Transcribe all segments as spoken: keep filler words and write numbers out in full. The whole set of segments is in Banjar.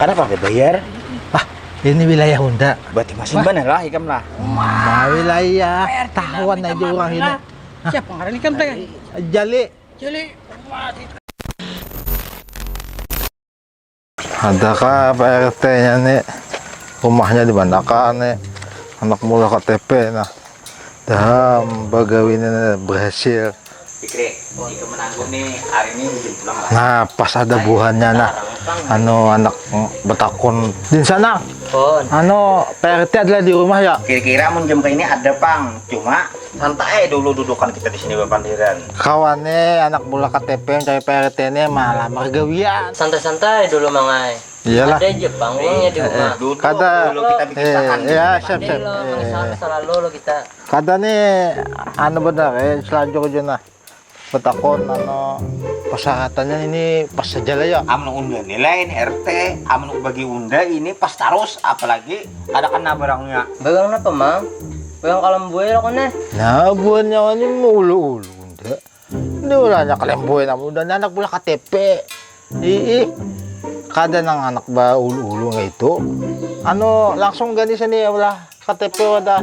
Kada pang dibayar. Ah, ini wilayah Unda. Berarti masih mana lah ikam lah. Ma wilayah tahuan aja orang ini. Siapa ngaran ikam teh? Jali. Jali. Ada kah Pak RT nya nih? Rumahnya di mana kah nih? Anak mula KTP nah. Dah bagawi ini berhasil. Fikri, jika menanggung nih hari ini hujan pulang lah. Nah, pas ada buhannya nah. Anu anak betakun di sana. Anu Pak RT adalah di rumah ya? Kira-kira mun jam ini ada pang. Cuma santai dulu dudukan kita di sini bapandiran. Kawannya anak mula KTP yang cari Pak RT ini malah mergawian. Santai-santai dulu mangai. Iyalah. Ada aja pang uangnya di rumah. Duduk Kada. Dulu kita bikin tahan. Ya, siap siap. Selalu lo kita. Kada nih anu benar eh selanjutnya nah. Betakon anu persyaratannya ini pas saja lah ya. Amun unda nilai ini RT, amun bagi unda ini pas tarus apalagi kada kena barangnya. Barang apa mang? Barang kalam buai lah kone. Nah buahnya ini ulu-ulu unda. Ini ulahnya kalam buai namun unda anak buah KTP. Ih, kada nang anak ba ulu-ulu nggak itu. Anu langsung gani sini ya ulah. KTP wadah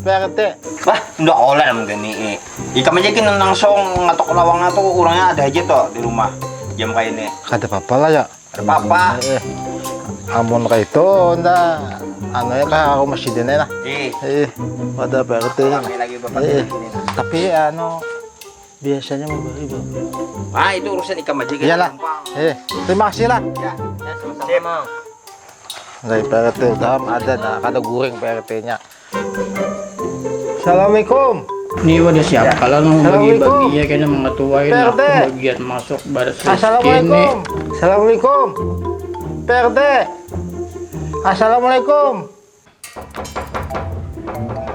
Pak RT. Bah, ndak olah nang gani. Ikam aja gin langsung ngatok lawangnya tuh orangnya ada aja tuh di rumah. Jam kayak ini. Kada apa-apa lah ya. Kada apa-apa. Eh, amun kayak itu ndak anu ya kah aku masih dene lah. Eh. Eh, pada Pak RT. Kami lagi bapak eh. Tapi anu biasanya memberi bang. Ah itu urusan ikam aja. Iyalah. Eh, terima kasih lah. Ya, ya sama-sama. Nggak P R T utama ada nah, kada guring P R T-nya. Assalamualaikum. Ini wadah siapa kalau mau bagi-bagi ya kena mengatuai nah bagian masuk baris Assalamualaikum. Assalamualaikum. P R T. Assalamualaikum.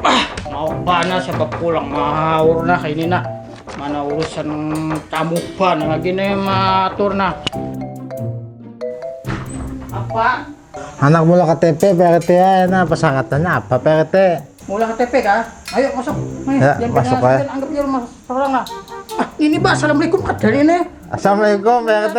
Ah, mau bana siapa pulang mahaur nah ini nah. Mana urusan tamu bana lagi nih matur nah. Apa? Anak mula K T P P R T ya, nah persyaratannya apa P R T? Mula K T P kah? Ayo masuk. Nih, ya, masuk aja. Anggap aja rumah seorang lah. Ah, ini Pak, assalamualaikum ada ini. Assalamualaikum P R T.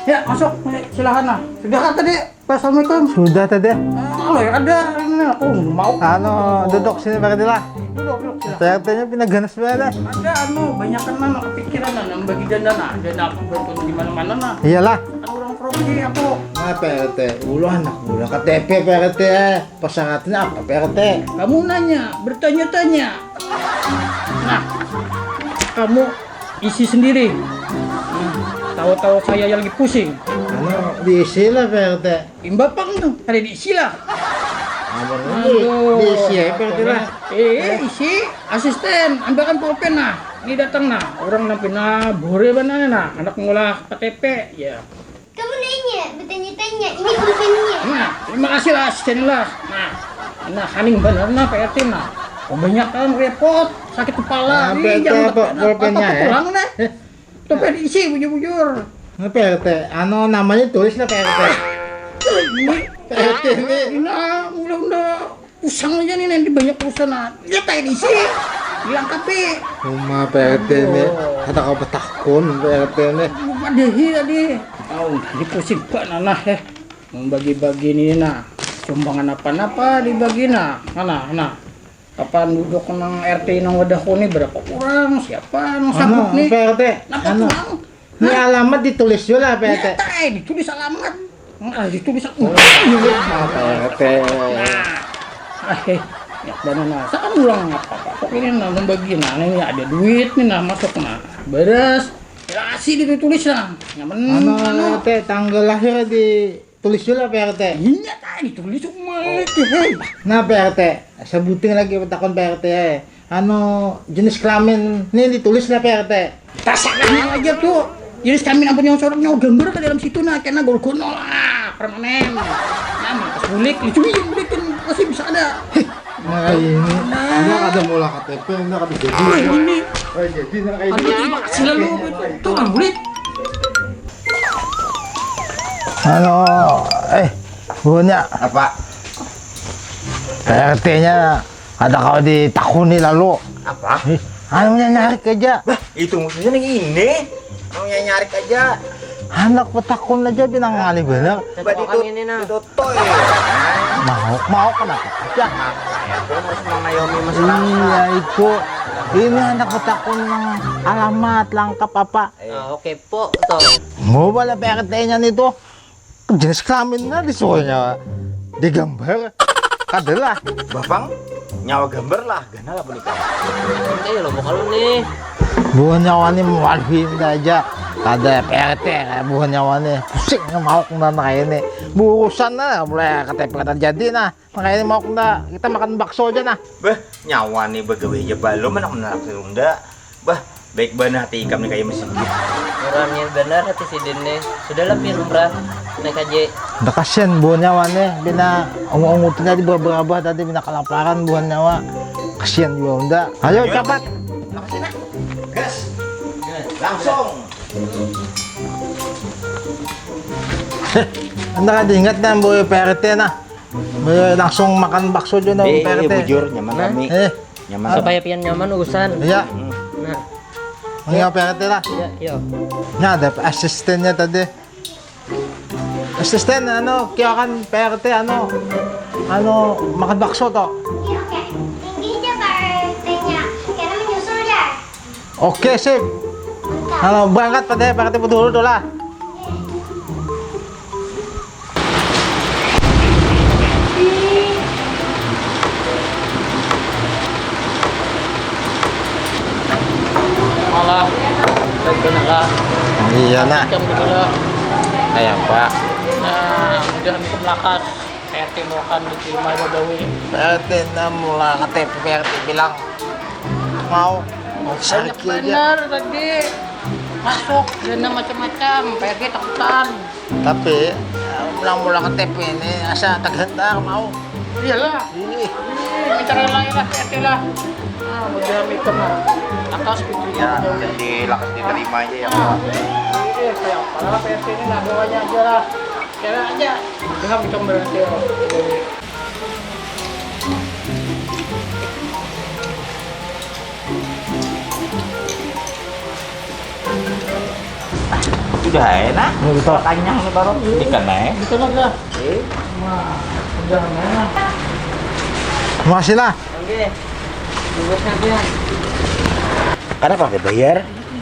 Ya, masuk. Nih, silakan lah. Sudah kan tadi? Assalamualaikum. Sudah tadi. Halo ya ada ini aku mau. Anu duduk sini Pak Dila. Duduk duduk sila. P R T-nya pindah ganas banget. Ada anu banyak kan mana kepikiran nah bagi dana nah dana bantuan di mana-mana nah. Iyalah. Kan orang provinsi aku. Nah P R T, ulu anak muda K T P P R T. Persyaratannya apa P R T? Kamu nanya, bertanya-tanya. Nah, kamu isi sendiri. Nah, tahu-tahu saya yang lagi pusing. Anu diisi lah P R T. Imbapang tuh, ada diisi lah. Aduh, diisi ya P R T lah. Eh, isi asisten, ambilkan pulpen nah. Ini datang nah, orang nang pina bore banana nah, anak ngolah K T P ya. Kamu nanya, bertanya-tanya, ini pulpennya. Nah, terima kasih lah asisten lah. Nah, nah haning bener nah P R T nah. Kebanyakan repot, sakit kepala. Nah, Ih, jangan apa, pulpennya, apa, ya? Pulang deh. Tapi ada isi bujur-bujur. Nah, P R T, anu namanya tulis lah P R T. Ini P R T ini. Nah, udah-udah usang aja nih nanti banyak urusan nah. Lihat aja isi. Dilangkapi. Rumah P R T ini kata kau betakun P R T ini. Lupa deh tadi. Tahu, ini pusing pak nanah ya. Membagi-bagi ini nah. Sumbangan apa-apa dibagi nah. Mana, nah. Kapan duduk nang R T nang wadah kuni berapa orang siapa nang sabut nih P R T napa anu. Tuang Ini alamat ditulis juga lah P R T. Nyata eh ditulis alamat ah ditulis aku oh, P R T. Nah, eh ya mana nah saya kan ulang apa apa kok ini nah membagi nah ini ada duit nih nah masuk nah beres nasi ditulis nah nyaman anu, anu. P R T tanggal lahir di Tulis dulu P R T. Iya tadi tulis semua itu hei. Nah P R T, sebuting lagi petakon P R T. Anu jenis kelamin ini ditulis lah P R T. Tasakan aja tuh. Jenis kelamin ampun yang sorotnya gambar ke dalam situ nah kena gol gunol ah permanen. Nah, makas bulik, itu iya bulik kan masih bisa ada. Nah, ini, ini ada mula K T P, ini ada jadi. Ah, ini. Oh, jadi nah kayak ini. Aduh, terima kasih lalu. Tuh, bulik. Halo, eh, punya apa? P R T-nya ada kau ditakuni lalu. Apa? Eh, anunya nyarik aja. Bah, itu musuhnya nih ini. Anunya nyarik aja. Handak batakun aja pina ngalih banar. Cocok ini nah. Mauk, mauk kenapa aja? Aku harus mengayomi masyarakat. Iya itu. Ini handak batakun nang alamat langkap apa? Ah, oke, po toh. Mau bala P R T-nya nih tuh. Jenis kelaminnya disuruhnya digambar. Kadalah. Bapang, nyawa gambar lah, ganal apa nikah? Oke ya lombok kalau nih. Buhan nyawa nih maluin aja. Kada P R T kayak buhan nyawa nih. Pusing mau kena kayak ini. Burusan lah mulai K T P kada jadi nah. Makanya ini mau kena kita makan bakso aja nah. Beh, nyawa nih begawe aja balum anak menolak si Runda. Bah, baik banar hati ikam nih kayak masjid. Orangnya benar hati sidin nih. Sudahlah pin umrah naik haji. Udah kasihan buhan nyawa nih. Bina ungu-ungu tadi berabah tadi bina kelaparan buhan nyawa. Kasihan juga unda. Ayo cepat. Makasih nak. Gas. Langsung. Anda kada ingat nah boy P R T nah. Boy langsung makan bakso aja nah Eh, P R T. Bujur nyaman Nah. kami. Eh, Nyaman. Supaya pian nyaman urusan. Iya, Nah, punya P R T lah. ya, yo. Nah, ada asistennya tadi. Asisten anu kiokan P R T anu anu makan bakso toh. Iya, oke. Tinggi aja Pak R T-nya. Kena menyusul ya. Oke sip. Kalau berangkat pada P R T dulu tuh lah. Malah baik benar lah. Iya nah. Macam gitu lah. Kayak apa? Nah, mudah minta melakas. P R T melakan diterima bagawi. P R T enam mula K T P P R T bilang mau mau Banyak sakit aja. Benar tadi. Masuk dana macam-macam. P R T takutan. Tapi eh, mula-mula K T P ini asa tergentar mau. Iyalah. Ih, Ih, minta rela lah P R T lah. Nah, mudah mikir lah. Atas gitu Ya, jadi lakas diterima aja ya. Iya, kayak apa lah P R T ini lah doanya aja lah. Kira aja. Jangan minta berarti ya. Sudah ya nah. Ini betul. Tanya nih baru. Ikan naik. Betul lah. Masih lah. Oke. Bungkusnya dia. Kenapa ada bayar?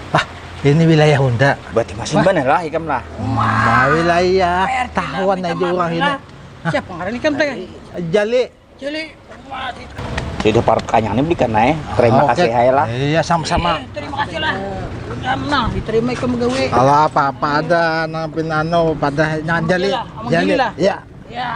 Ah, ini wilayah Honda. Berarti masih mana lah ikam lah. Nah, wilayah tahuan aja orang ini. Siapa ngaran ikan teh? Jali. Jali. Sudah parut kanyang nih belikan naik. Terima Oke. Kasih hai lah. Iya sama-sama. Terima kasih lah. Nah, diterima ikan begawe. Kalau apa-apa ada nang pin anu pada jangan Jali. Iya, Amang Jali. Jali lah. Iya. Ya.